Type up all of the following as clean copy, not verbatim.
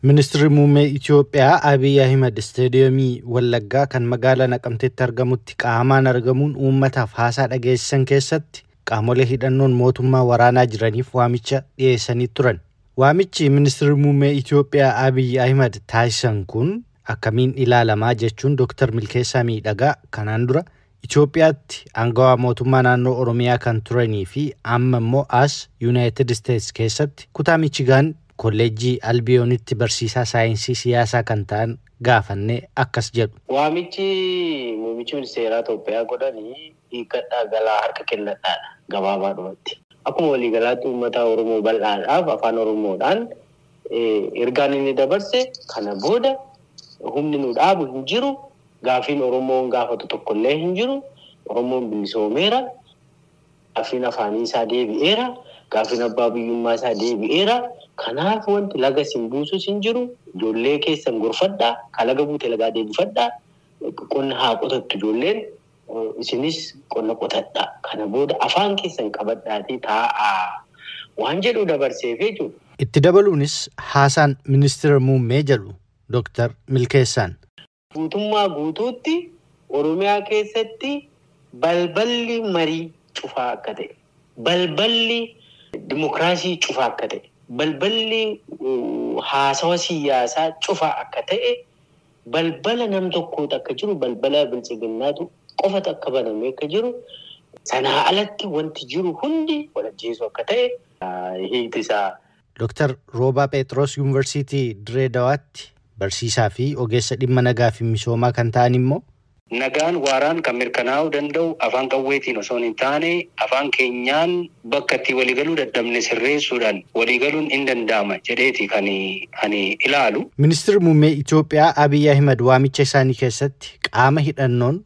Ministeerri Muummee Itoophiyaa Abiy Ahimad Isteediyoomii Wallaggaa kan magaalaa Naqamteetti argamutti qaamaan argamuun uummataaf haasaa dhageessisan keessatti qaamolee hidhannoon mootummaa waraanaa jiraniif waamicha dhiyeessanii turan. Waamichi Ministeerri Muummee Itoophiyaa Abiy Ahimad taasisan kun akkamiin ilaalamaa jechuun Dr. Milkeessaa Miidhagaa kanaan dura Itoophiyaatti aangawaa mootummaa naannoo Oromiyaa kan turanii fi amma immoo as Yuunaayitid Isteets keessatti kutaa Michigaan kolleejjii Albiyoonitti barsiisaa saayinsii siyaasaa kan ta'an gaafannee akkas jedhu. Waamichi muummichi ministeeraa Itoophiyaa godhanii hiikkadhaa galaa harka kennadhaadha gabaabaadhumatti. Akkuma waliigalaatti uummata Oromoo bal'aadhaaf afaan Oromoodhaan ergaan inni dabarse kana booda humni nu dhaabu hin jiru. Gaafiin Oromoon gaafatu tokkollee hin jiru. Oromoon bilisoomeera. Gaafiin afaanii isaa deebi'eera. Gaafiin abbaa biyyummaa isaa deebi'eera. Kanaaf wanti laga sin buusus hin jiru. Ijoollee keessan gorfadhaa. Ka laga buute lagaa deebifadhaa. Qonna haa qotattu ijoolleen. Isinis qonna qotadhaa. Kana booda afaan keessan qabadhaatii taa'aa. Waan jedhu dabarseef jechuudha. Itti dabaluunis haasaan ministeera muummee jedhu Dr. Milkeessaan. Guutummaa guutuutti Oromiyaa keessatti balballi marii cufaa akka ta'e, balballi dimokiraasii cufaa akka ta'e, balballi haasawa siyaasaa cufaa akka ta'e, balbala nam tokkootu akka jiru, balbala bilchiginnaatu qofatu akka banamee akka jiru, sanaa alatti wanti jiru hundi walajjeessu akka ta'e hiikti isaa. Dr. Roobaa Phexros Yuunivarsiitii Dirree Dawaatti barsiisaa fi ogeessa dhimma nagaa fi misoomaa kan ta'an immoo Nagaan waaraan kan mirkanaa'uu danda'u afaan qawweetiin osoo hin taane afaan keenyaan bakka itti waliigaluu dadhabne sirreessuudhaan waliigaluun hin danda'ama jedheeti kan ani ilaalu. Ministeerri Muummee Itoophiyaa Abiy Ahimad waamicha isaanii keessatti qaama hidhannoon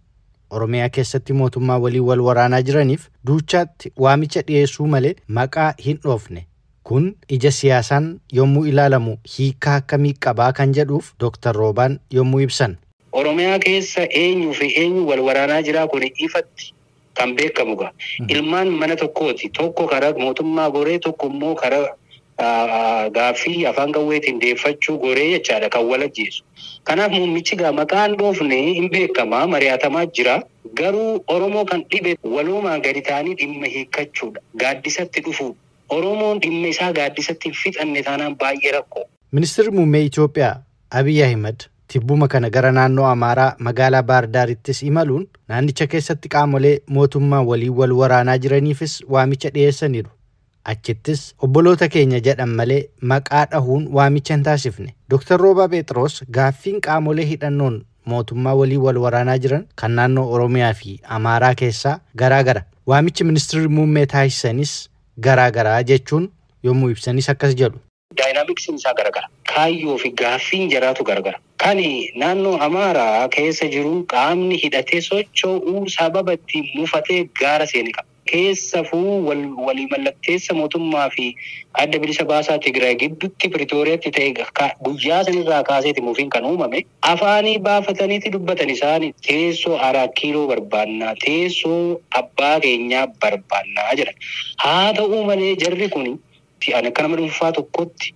Oromiyaa keessatti mootummaa waliin wal waraanaa jiraniif duuchaatti waamicha dhiyeessuu malee maqaa hin dhoofne. Kun ija siyaasaan yommuu ilaalamu hiikaa akkamii qabaa kan jedhuuf Dr. Roobaan yommuu ibsan. Oromiyaa keessa eenyuu fi eenyu wal waraanaa jiraa kun ifatti kan beekamu gaa. Ilmaan mana tokkooti. Tokko karaa mootummaa goree tokko immoo karaa gaaffii afaan qawweetiin deeffachuu goree jechaadha kan wal ajjeesu. Kanaaf muummichi gaa maqaan dhoofne hin beekamaa mari'atamaa jira. Garuu Oromoo kan dhibe walumaa gadi ta'anii dhimma hiikkachuudha. Gaaddisatti dhufuudha. Oromoon dhimma isaa gaaddisatti hin fixanne taanaan baay'ee rakkoo. Ministeerri Muummee Itoophiyaa Abiy Ahimad tibbuma kana gara naannoo Amaaraa magaalaa Baardaarittis imaluun naannicha keessatti qaamolee mootummaa waliin wal waraanaa jiraniifis waamicha dhiyeessaniiru. Achittis obboloota keenya jedhan malee maqaa dhahuun waamicha hin taasifne. Dr. Roobaa Phexros gaaffiin qaamolee hidhannoon mootummaa waliin wal waraanaa jiran kan naannoo Oromiyaa fi Amaaraa keessaa garaagara. Waamichi ministeerri muummee taasisanis garaagaraa jechuun yommuu ibsanis akkas jedhu. Daayinaamiksiin isaa garagara. Kaayyoo fi gaaffiin jaraatu garagara. Kan naannoo Amaaraa keessa jiru qaamni hidhatee socho'uu sababa ittiin mufatee gaara seene qaba. Keessafuu walii mallatteessa mootummaa fi adda bilisa baasaa Tigraay gidduutti Piriitooriyaatti ta'e guyyaa sanirraa kaaseeti mufiin kan uumame. Afaanii baafataniiti dubbatan isaanii teessoo Araa Kiiloo barbaannaa, teessoo abbaa keenyaa barbaannaa jedhan. Haa ta'uu malee jarri kun ani akka nama dhuunfaa tokkotti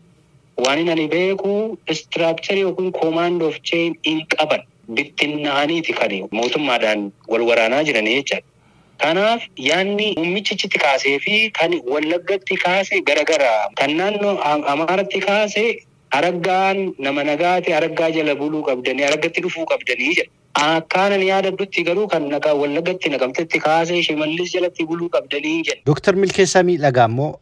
waan inni ani beeku istiraakcharii yookiin koomaand of chain hin qaban bittinnaaniiti kan mootummaadhaan wal waraanaa jiran jechaadha. Kanaaf yaanni muummichichitti kaasee fi kan Wallaggatti kaase garagara. Kan naannoo Amaaratti kaase araggaan nama nagaati araggaa jala buluu qabdanii araggatti dhufuu qabdanii jedha. Akkaanan yaadadhutti garuu kan Wallaggatti naqamtetti kaasee Shimallis jalatti buluu qabdanii jedha. Dr. Milkeessaa Miidhagaa immoo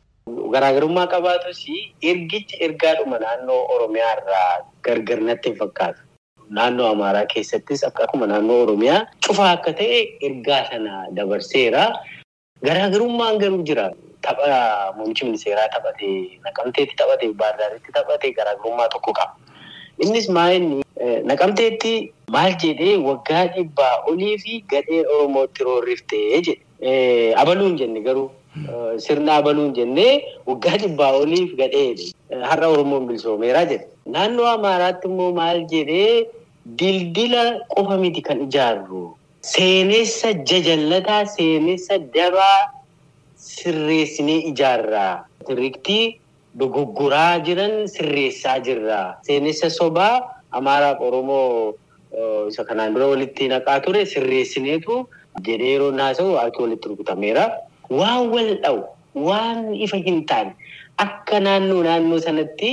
Garaagarummaa qabaatus ergichi ergaadhuma naannoo Oromiyaa irraa gargar natti hin fakkaatu. Naannoo Amaaraa keessattis akkuma naannoo Oromiyaa cufaa akka ta'e ergaa sana dabarseera. Garaagarummaan garuu jira. Tapha muummichi ministeeraa taphate, Naqamteetti taphate, Baardaaritti taphate garaagarummaa tokko qaba. Innis maal Naqamteetti maal jedhee waggaa 100 olii fi gadheen Oromootti roorriftee jedhe. Abaluu hin jenne garuu sirna abaluu hin jennee waggaa 100 oliif gadhee har'a Oromoon bilisoomeeraa jedhe. Naannoo Amaaraatti immoo maal jedhee dildila qofa miti kan ijaarru. Seenessa jajallataa, seenessa dabaa sirreessinee ijaarra. Tiriktii dogoggoraa jiran sirreessaa jirra. Seenessa sobaa Amaaraaf Oromoo isa kanaan dura walitti naqaa ture sirreessineetu jedhee yeroo haasa'u harki walitti rukutameera. Waan wal dha'u, waan ifa hin taane akka naannoo sanatti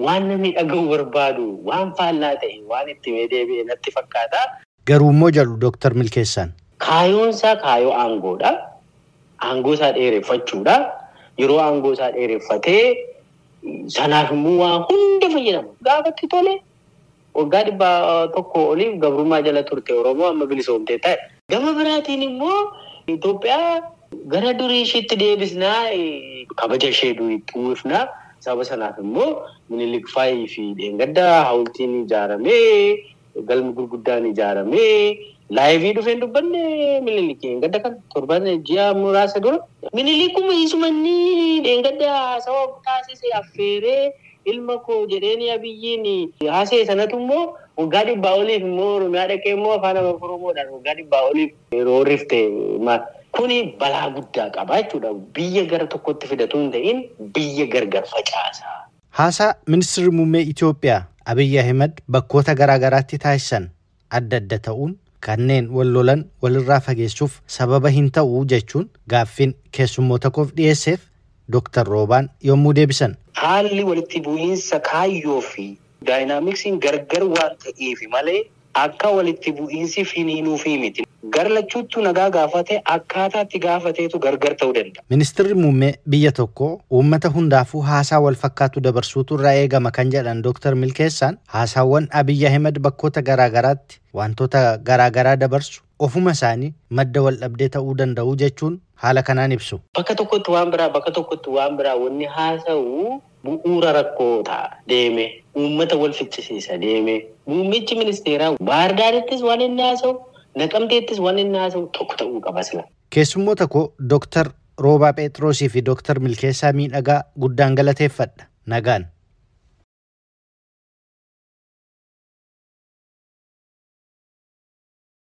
waan namni dhaga'u barbaadu, waan faallaa ta'e, waan itti deebi'e natti fakkaata. Garuu immoo jedhu Dooktar Milkeessaan. Kaayoon isaa kaayoo aangoodha. Aangoo isaa dheereffachuudha. Yeroo aangoo isaa dheereffatee sanaaf immoo waan hunda fayyadamu. Gaafatti tole waggaa 100 oliif gabrummaa jala turte Oromoo amma bilisoomtee ta'e. Gama biraatiin immoo Itoophiyaa gara durii isheetti deebisnaa, kabaja ishee duriitti uwwifnaa. Sababa sanaaf immoo Minilik faayii fi dheengaddaa hawultiin ijaaramee, galmi gurguddaan ijaaramee, laayivii dhufeen dubbanne Minilik dheengadda kan torban ji'a muraasa dura. Minilikuma isumanni dheengadda haasawaa taasise affeeree ilma koo jedheeni Abiyyiin haasa'e sanatu immoo waggaa 100 oliif immoo Oromiyaa dhaqee immoo afaan Oromoodhaan waggaa 100 oliif yeroo rifte. Kuni balaa guddaa qaba jechuudha. Biyya gara tokkotti fidatu hin ta'in biyya gargar facaasa. Haasaa ministeerri muummee Itoophiyaa Abiyyi Ahimad bakkoota garaa garaatti taasisan adda adda ta'uun kanneen wal lolan walirraa fageessuuf sababa hin ta'u jechuun gaaffiin keessummoota koof dhiyeesseef Dooktar Roobaan yommuu deebisan. Haalli walitti bu'iinsa kaayyoo fi daayinaamiksiin gargar waan ta'eef malee akka walitti bu'iinsi finiinuufi miti. Gara lachuuttuu nagaa gaafate akkaataatti gaafateetu gargar ta'uu danda'a. Ministeerri muummee biyya tokkoo uummata hundaafuu haasaa wal fakkaatu dabarsuutu irraa eegama kan jedhan Dooktar Milkeessaan haasaawwan Abiyyi Ahimad bakkoota garaa garaatti wantoota garaa garaa dabarsu ofuma isaanii madda wal dhabdee ta'uu danda'u jechuun haala kanaan ibsu. Bakka tokkotti waan biraa, bakka tokkotti waan biraa wanni haasa'u bu'uura rakkoo ta'a deeme, uummata wal ficcisiisa deeme. Muummichi ministeeraa Baahir Daarittis waan inni haasa'u, Naqamteettis waan inni haasa'u tokko ta'uu qaba sila. Keessummoota koo Dooktar Roobaa Phexroosii fi Dooktar Milkeessaa Miidhagaa guddaan galateeffadha. Nagaan.